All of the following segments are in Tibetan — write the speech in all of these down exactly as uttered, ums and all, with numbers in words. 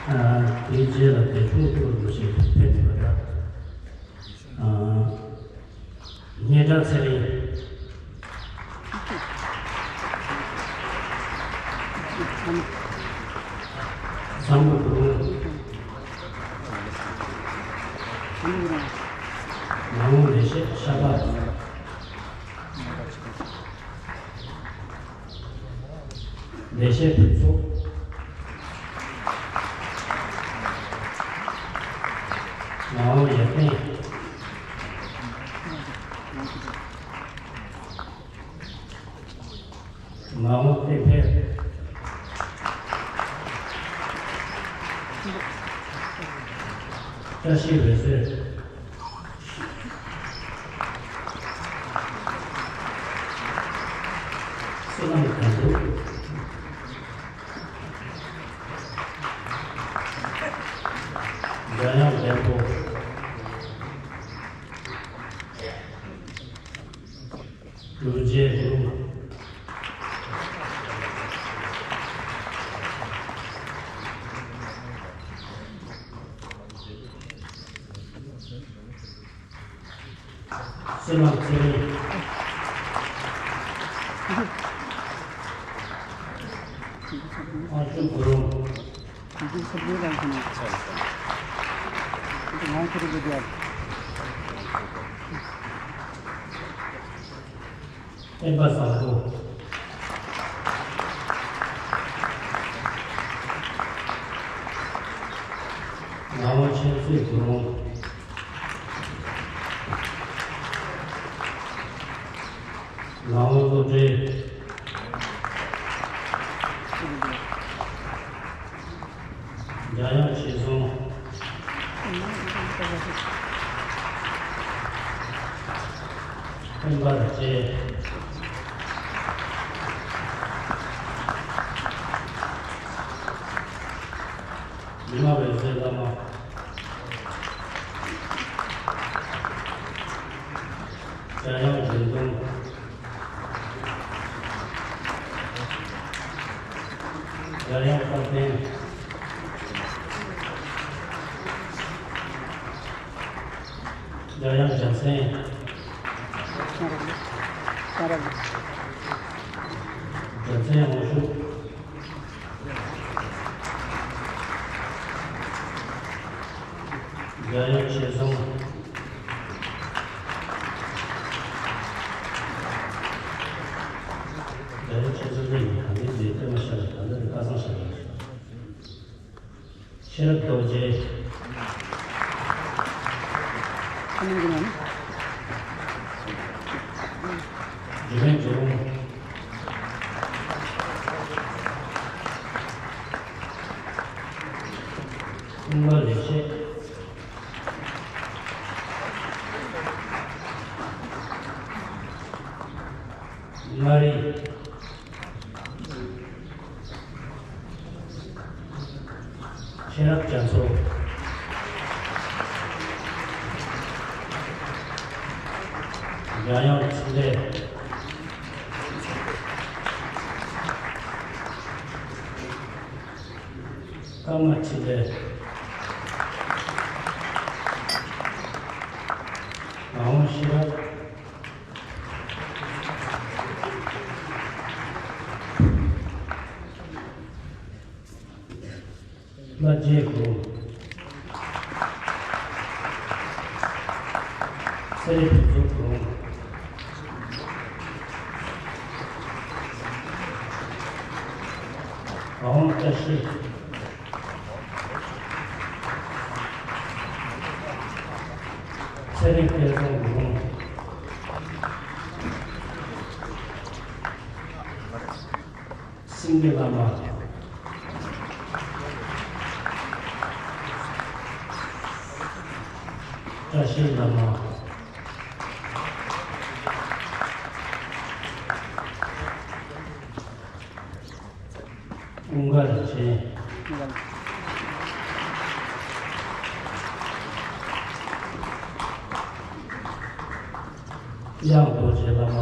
དེའི་རྗེས་ལ་བདེ་སྲུང་ཐུགས་རིན་པོ་ཆེ་ཕེབས་པ་འདྲ། སྙན་གྲགས་ཚེ་རིང་། བསམ་བློ་གུ་རུ། མ་འོངས་ལས་བྱེད་ཤ་སྟག་ལས་བྱེད་ཕུན་ཚོགས། ངག་དབང་ཡར་བརྟན། ངག་དབང་བསྟན་འཕེལ། བཀྲ་ཤིས་འོད་ཟེར། བསོད་ནམས་དོན་གྲུབ། འཇམ་དབྱངས་བདེ་པོ། རྡོ་རྗེ་གུ་རུ། བསོད་ནམས་ཚེ་རིང་། དབང་ཕྱུག་གུ་རུ། སྤེན་པ་བཟང་པོ། ངག་དབང་ཆོས་མཛད་དགུ་རུང་། ངག་དབང་བློ་གྲོས། འཇམ་དབྱངས་ཆོས་འཛོམས། སྤེན་པ་རྡོ་རྗེ། ཉི་མ་འོད་ཟེར་བླ་མ། འཇམ་དབྱངས་རིག་འཛོམས། འཇམ་དབྱངས་རྟག་བརྟན། འཇམ་དབྱངས་བྱང་སེང་། བྱང་སེང་དབང་ཕྱུག། འཇམ་དབྱངས་ཆོས་འཛོམས། འཇམ་དབྱངས་ཆོས་འཛོམས་ལས་ཡིན། ད་ལྟའི་འདི་ལྟད་མོ་ཤར་བ། ད་ལྟ་འདི་ཁ་སང་ཤར་བ། ཤེས་རབ་རྡོ་རྗེ། ཨ་ནི་འདི་ན་ནི། འཇིགས་མེད་འཇིགས་རུང་། ཀུན་དགའ་ལེགས་བཤད། མངའ་རིས། ཤེས་རབ་རྒྱ་མཚོ། འཇམ་དབྱངས་འཕྲིན་ལས། ཀརྨ་འཕྲིན་ལས། ངག་དབང་ཤེས་རབ། ལྷ་རྗེ་གུ་རུ། ཚེ་རིང་ཕུན་ཚོགས་གུ་རུ། ངག་དབང་བཀྲ་ཤིས། ཚེ་རིང་སྐལ་བཟང་གུ་རུ། སེང་གེ་བླ་མ། བཀྲ་ཤིས་བླ་མ། ཀུན་དགའ་རིན་ཆེན། དབྱངས་རྡོ་རྗེ་བླ་མ།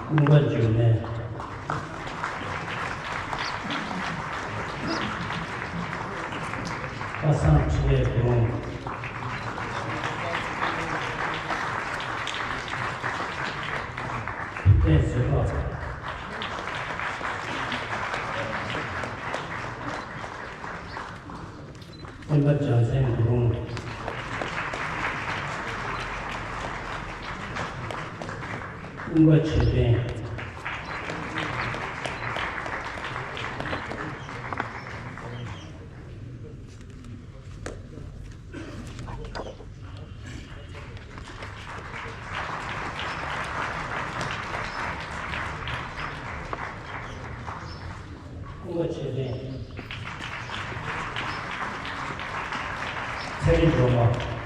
ཀུན་དགའ་འབྱུང་གནས། པ་སངས་འཕྲིན་ལས་སྒོ་རུང་། ཐུབ་བསྟན་བཟོད་པ། སྟོན་པ་བྱང་སེམས་སྒོ་རུང་། ཀུན་དགའ་ཆོས་ལྡན། ཀུན་དགའ་ཆོས་ལྡན། ཚེ་རིང་སྒྲོལ་མ།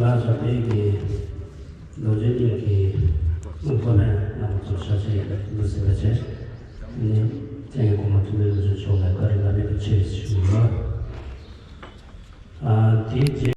ལགས་སོ། དེ་གི་རྡོ་རྗེ་གླིང་གི་དངོས་པོ་ནས་རྣམ་པ་ཚོ་ཤ་ཚའི་འདུག་ཟེར་བ་བྱས། ནི་བཙན་གོང་མ་ཐུབ་པའི་བློ་གྲོས་མཆོག་ལ་བཀའ་དྲིན་བླ་མེད་པའི་ཆེ་ཞུ་རོགས། ཨ་དེའི་རྗེས།